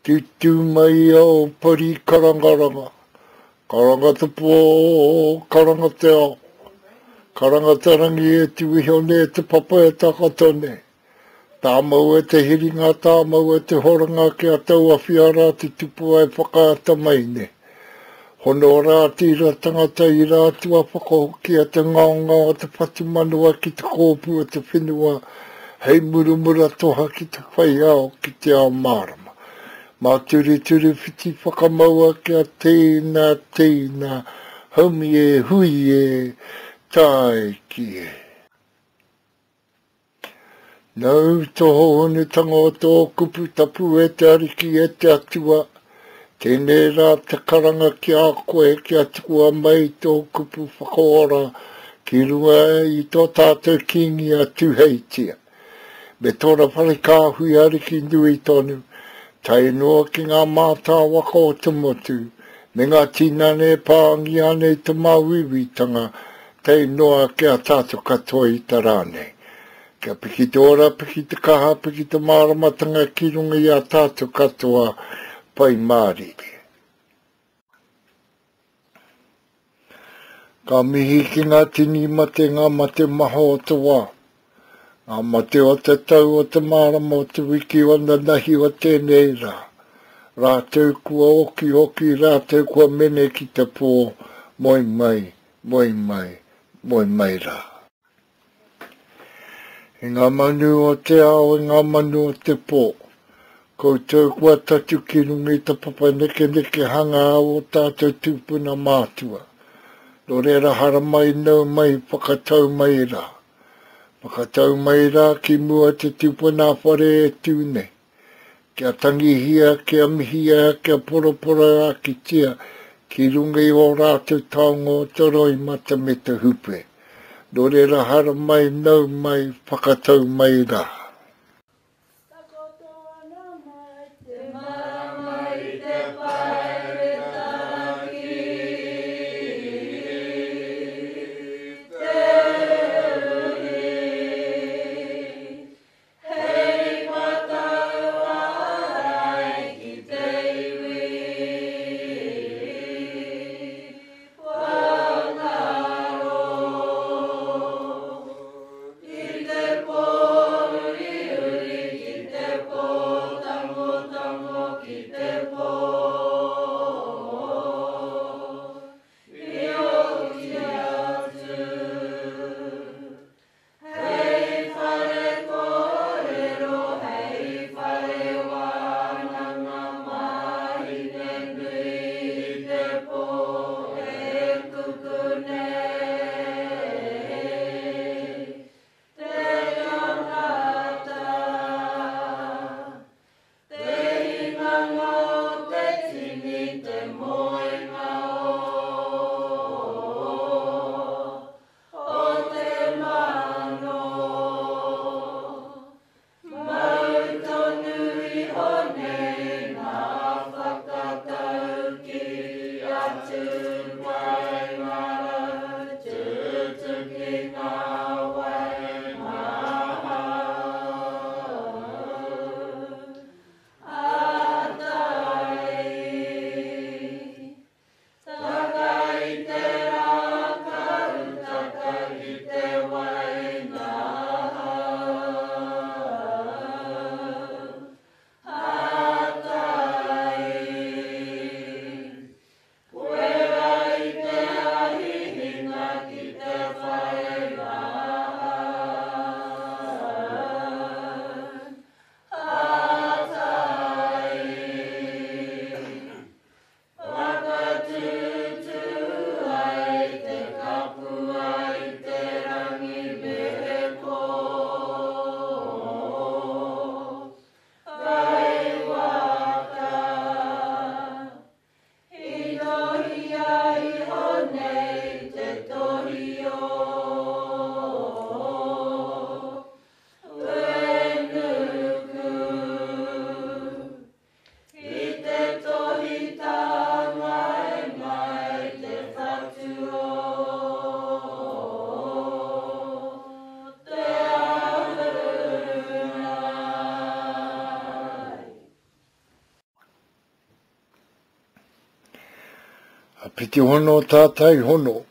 Tūtū mai ao pari karangaranga, Karanga te pō, karanga te ao, Karanga te rangi e tū iho nei te papa e takoto nei. Tāmau e te hiringa, tāmau e te horanga kia tauawhia rā te tupua e whakaata mai nei. Hono rā te ira tangata, ira atua whakahokia te ngaongao o te whatumanawa ki te kōpū o te whenua hei muramura toha ki te whai ao, ki te ao mārama. Māturituri whiti whakamaua kia tēina, tēina, haumi e, hui e, tāiki e. Nāu te hōhonutanga o tō kupu tapu e te Ariki e te Atua, tēnei rā te karanga ki a koe kia tukua mai tō kupu whakaora ki runga i tō tātou Kīngi a Tūheitia, me tōna whare kāhui ariki nui tonu, tae noa ki ngā mātāwaka o te motu, me ngā tinana e pāngia ana i te māuiuitanga, tae noa ki a tātou katoa i te rā nei. Kia piki te ora, piki te kaha, piki te māramatanga ki runga i a tātou katoa, Pai Mārire. Ka mihi ki ngā tini mate, ngā mate maha o te wā, ngā mate o te tau, o te marama, o te wiki, o nanahi, o tēnei rā. Rātou kua okioki, rātou kua mene ki te pō, moe mai, moe mai, moe mai rā. E ngā manu o te ao, e ngā manu o te pō, koutou kua tatu ki runga i te papa nekenekehanga a ō tātou tūpuna mātua. Nō reira haramai nau mai whakatau mai rā. Whakatau mai rā ki mua te tūpuna whare e tū nei. Kia tangihia, kia mihia, kia poroporoakitia ki runga i ō rātou taonga o te roimata me te hupe. Nō reira haramai, nau mai, whakatau mai rā. Takoto ana mai te marama i te pae me taraki te uri. Hei matau ārai ki te iwi whangaro i te pōuri. Apiti hono tātai hono,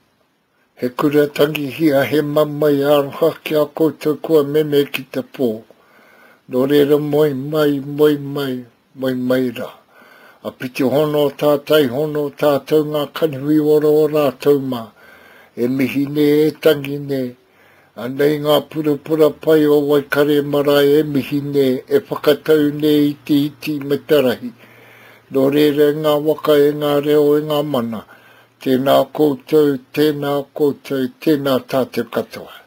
he kura tangihia he mamae aroha ki a koutou kua mene ki te pō. Nō reira moe mai, moe mai, moe mai rā. Apiti hono tātai hono tātou ngā kanihui ora o rātou mā, e mihi nei, e tangi nei, Anei ngā purapura pai o Waikare marae e mihi nei, e whakatau nei i te iti me te rahi. Nō reira e ngā waka, e ngā reo, e ngā mana, tēnā koutou, tēnā koutou, tēnā tātou katoa.